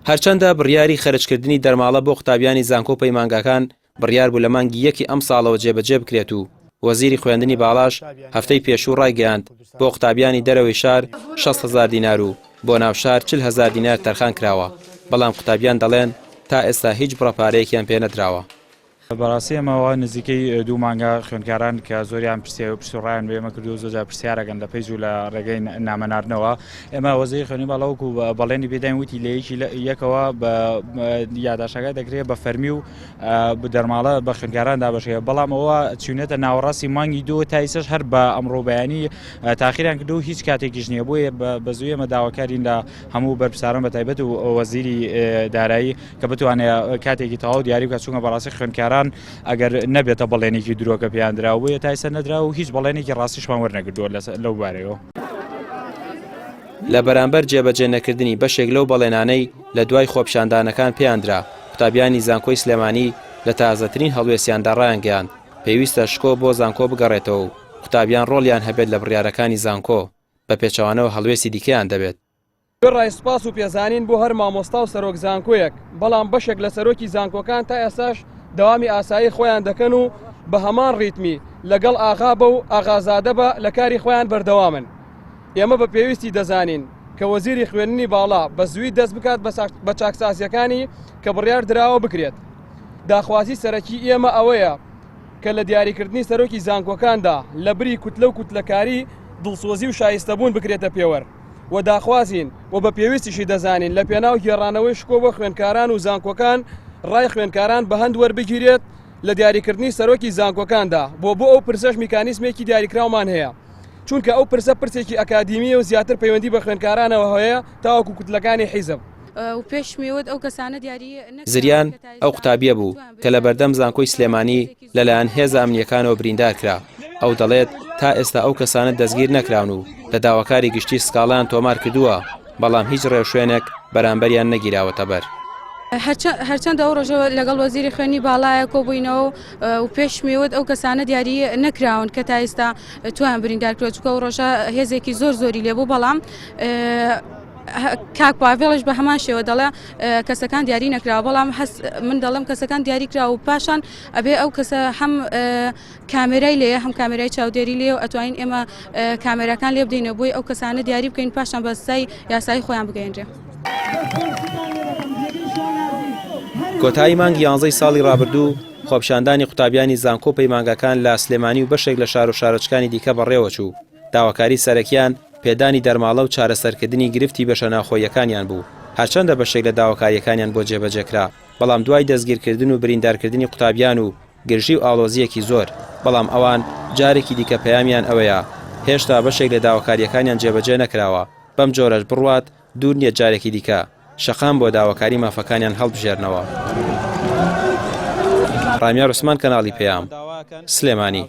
هەرچەندە بڕیاری خەرجکردنی دەرماڵە بۆ قوتابیانی زانکۆ و پەیمانگاکان بڕیار بوو لە مانگی یەکی ئەمساڵەوە جێبەجێ بکرێت و وەزیری خوێندنی باڵاش هەفتەی پێشوو ڕایگەیاند بۆ قوتابیانی دەرەوەی شار 6 هەزار دینار و بۆ ناو شار 40 هەزار دینار تەرخان کراوە، بەڵام قوتابیان دەڵێن تا ئێستا هیچ بڕە پارەیەکیان پێ نەدراوە. بەڕاستی ئێمە وا نزیکەی دوو مانگە خوێندکاران کە زۆریان پرسیار و پرس و ڕایان بە ئێمە کردو زۆر جار پرسیارەکەن لە پەیج و لە ڕێگەی نامە ناردنەوە ئێمە وەزیری خوێندنی باڵا وەکو بەڵێنی پێداین وتی لە یەکی یەکەوە بە یاداشەکە دەکرێت بە فەرمی و دەرماڵە بە خوێندکاران دابەشەیە بەڵام ئەوە چوونەتە ناوەڕاستی مانگی دوو تا ئیسەش هەر بە ئەمڕۆ بەیانی تاخیران کردو و هیچ کاتێکیش نییە بۆیە بە زووی ئێمە داواکارین لە هەموو بەرپرساران بە تایبەت و وەزیری دارایی کە بتوانێت کاتێکی تەواو دیاری بکات چونکە بەڕاستی خوێندکاران ئەگەر نەبێتە بەڵێنێکی درۆکە پێیان دراوە بۆیە تا ئێستا نەدرا و هیچ بەڵێنێکی ڕاستیشمان وەرنەگرتووە لەو بارەیەوە. لە بەرامبەر جێبەجێ نەکردنی بەشێک لەو بەڵێنانەی لە دوای خۆپیشاندانەکان پێیان درا، قوتابیانی زانکۆی سلێمانی لە تازەترین هەڵوێستیاندا ڕایانگەیاند، پێویستە شکۆ بۆ زانکۆ بگەڕێتەوە و قوتابیان ڕۆڵیان هەبێت لە بڕیارەکانی زانکۆ، بە پێچەوانەوە هەڵوێستی دیکەیان دەبێت. وێڕای سوپاس و پێزانین بۆ هەر مامۆستا و سەرۆک زانکۆیەک، بەڵام بەشێک لە سەرۆکی زانکۆکان تا ئێستاش دەوامی ئاسایی خۆیان دەکەن و بە هەمان ڕیتمی لەگەڵ ئاغا بە و ئاغازادە بە لە کاری خۆیان بەردەوامن. ئێمە بە پێویستی دەزانین کە وەزیری خوێندنی باڵا بە زووی دەست بکات بە چاکسازییەکانی کە بڕیار دراوە بکرێت. داخوازی سەرەکی ئێمە ئەوەیە کە لە دیاریکردنی سەرۆکی زانکۆکاندا لە بری کوتلە و کوتلەکاری دڵسۆزی و شایستەبوون بکرێتە پێوەر. و داخوازین و بە پێویستیشی دەزانین لە پێناو گێڕانەوەی شکۆ بۆ خوێندکاران و زانکۆکان ڕای خوێندکاران بە هەند وەربگیرێت لە دیاریکردنی سەرۆکی زانکۆکاندا بۆ بۆ ئەو پرسەش میکانیزمێکی دیاریکراومان هەیە چونکە ئەو پرسە پرسێکی ئەکادیمیە و زیاتر پەیوەندی بە خوێندکارانەوە هەیە تاوەکو کوتلەکانی حیزب. و پێشمی وت ئەو کەسانە دیاری نەکراون زریان کە تا ئەو ئێستا قوتابییە بوو تویان کە لە بریندار بەردەم کران زانکۆی چونکە ئەو سلێمانی ڕۆژە هێزێکی لەلایەن زۆری هێزە ئەمنییەکانەوە بریندار کرا، ئەو دەڵێت تا ئێستا ئەو کەسانە دەستگیر نەکراون و لە داواکاری گشتی سکاڵایان تۆمار کردووە، بەڵام هیچ ڕێوشوێنێک بەرامبەریان نەگیراوەتەبەر. هەرچەندە ئەو ڕۆژە لەگەڵ وەزیری خوێندنی باڵایە کۆبووینەوە و پێشمی وت ئەو کەسانە دیاری نەکراون کە تا ئێستا تویان بریندار کرد چونکە ئەو ڕۆژە هێزێکی زۆر زۆری لێبوو بەڵام کاک پاڤێڵش بە هەمان شێوە دەڵێ کەسەکان دیاری نەکراوە بەڵام هەست من دەڵێم کەسەکان دیاری کرا و پاشان ئەبێ ئەو کەسە هەم کامێرای لێیە هەم کامێرای چاودێری لێ و ئەتوانین ئێمە کامێراکان لێ بدەینەوە بۆی ئەو کەسانە دیاری بکەین پاشان بە سزای یاسایی خۆیان بگەیەنرێ. کۆتایی مانگی یانزەی ساڵی ڕابردوو خۆپیشاندانی قوتابیانی زانکۆ و پەیمانگاکان لە سلێمانی و بەشێک لە شار و شارۆچکانی دیکە بەڕێوەچوو، داواکاری سەرەکیان پێدانی دەرماڵە و چارەسەرکردنی گرفتی بەشە ناوخۆییەکانیان بوو، هەرچەندە بەشێک لە داواکارییەکانیان بۆ جێبەجێکرا، بەڵام دوای دەستگیرکردن و بریندارکردنی قوتابیان و گرژی و ئاڵۆزییەکی زۆر، بەڵام ئەوان جارێکی دیکە پەیامیان ئەوەیە هێشتا بەشێک لە داواکارییەکانیان جێبەجێ نەکراوە، بەم جۆرەش بڕوات دوور نییە جارێکی دیکە شەقام بۆ داواکاری مافەکانیان هەڵبژێرنەوە. ڕامیار عوسمان کەناڵی پەیام، سلێمانی.